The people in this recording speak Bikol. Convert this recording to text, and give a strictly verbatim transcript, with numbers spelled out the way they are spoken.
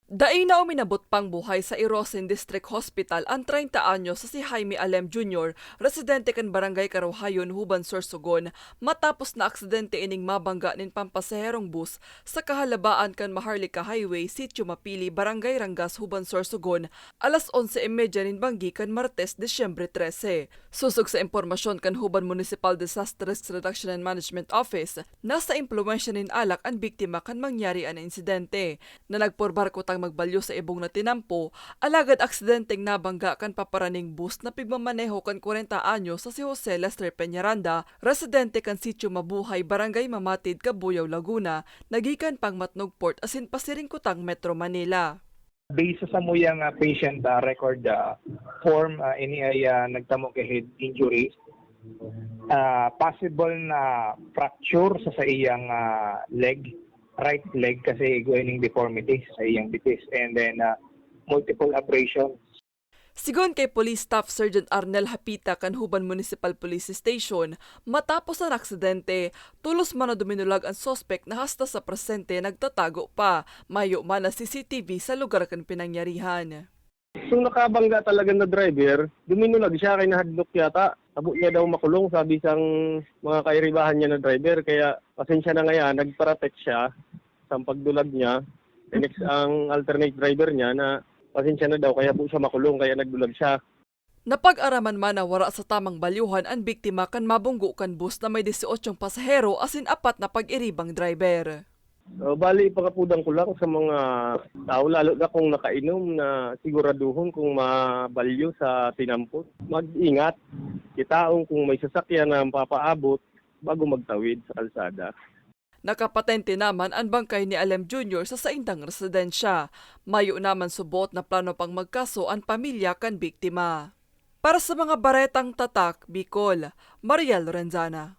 Dai na uminabot pang buhay sa Irosin District Hospital an treinta anyos na si Jaime Alem Junior, residente kan Barangay Karuhayon, Huban, Sorsogon, matapos na aksidente ining mabangga nin pampasaherong bus sa kahalabaan kan Maharlika Highway, Sitio Mapili, Barangay Rangas, Huban, Sorsogon, alas onse y media nin banggi kan Martes, Disyembre trese. Sosog sa impormasyon kan Huban Municipal Disaster Risk Reduction and Management Office, nasa impluwensya nin alak an biktima kan mangyari an insidente, na nagpurbar kutang magbalyo sa ibong na tinampo, alagad aksidenteng nabangga kan paparaning bus na pigmamaneho kan kwarenta anyos na si Jose Lester Peñaranda, residente kan Sitio Mabuhay, Barangay Mamatid, Cabuyao, Laguna, na gikan pang Matnog Port asin pasiring kutang Metro Manila. Based sa samuyang, ah, patient, ah, record, ah, form, ah, ini ay, ah, nagtamo ki head injury. Ah, possible na fracture sa, sa iyang, ah, leg, right leg, kasi igwa ining deformity sa iyang bitis. And then, ah, multiple abrasions. Sigon kay Police Staff Sergeant Arnel Hapita kan Huban Municipal Police Station, matapos an aksidente, tolos man na duminulag an suspek na hasta sa presente nagtatago pa. Mayo man na C C T V sa lugar kan pinangyarihan. Yung nakabangga talaga na driver, duminulag siya, kaya nahadlok yata. Sabo niya daw makulong, sabi sang mga kairibahan niya na driver. Kaya pasensya na ngayon, nagparatext siya sa pagdulag niya. The next, ang alternate driver niya na pasensya na daw, kaya po siya makulong, kaya nagdulag siya. Napag-araman man na wara sa tamang balyuhan an biktima kan mabunggo kan bus na may dieciocho pasahero asin apat na pag-iribang driver. So, bali, pangapudan ko lang sa mga tao, lalo na kung nakainom, na siguraduhon kung mabalyo sa tinampon. Mag-ingat, kitaon kung may sasakyan na papaabot bago magtawid sa kalsada. Nakapatente naman an bangkay ni Alem Junior sa saindang residensya. Mayo naman suboot na plano pang magkaso an pamilya kan biktima. Para sa mga Baretang Tatak, Bicol, Mariel Lorenzana.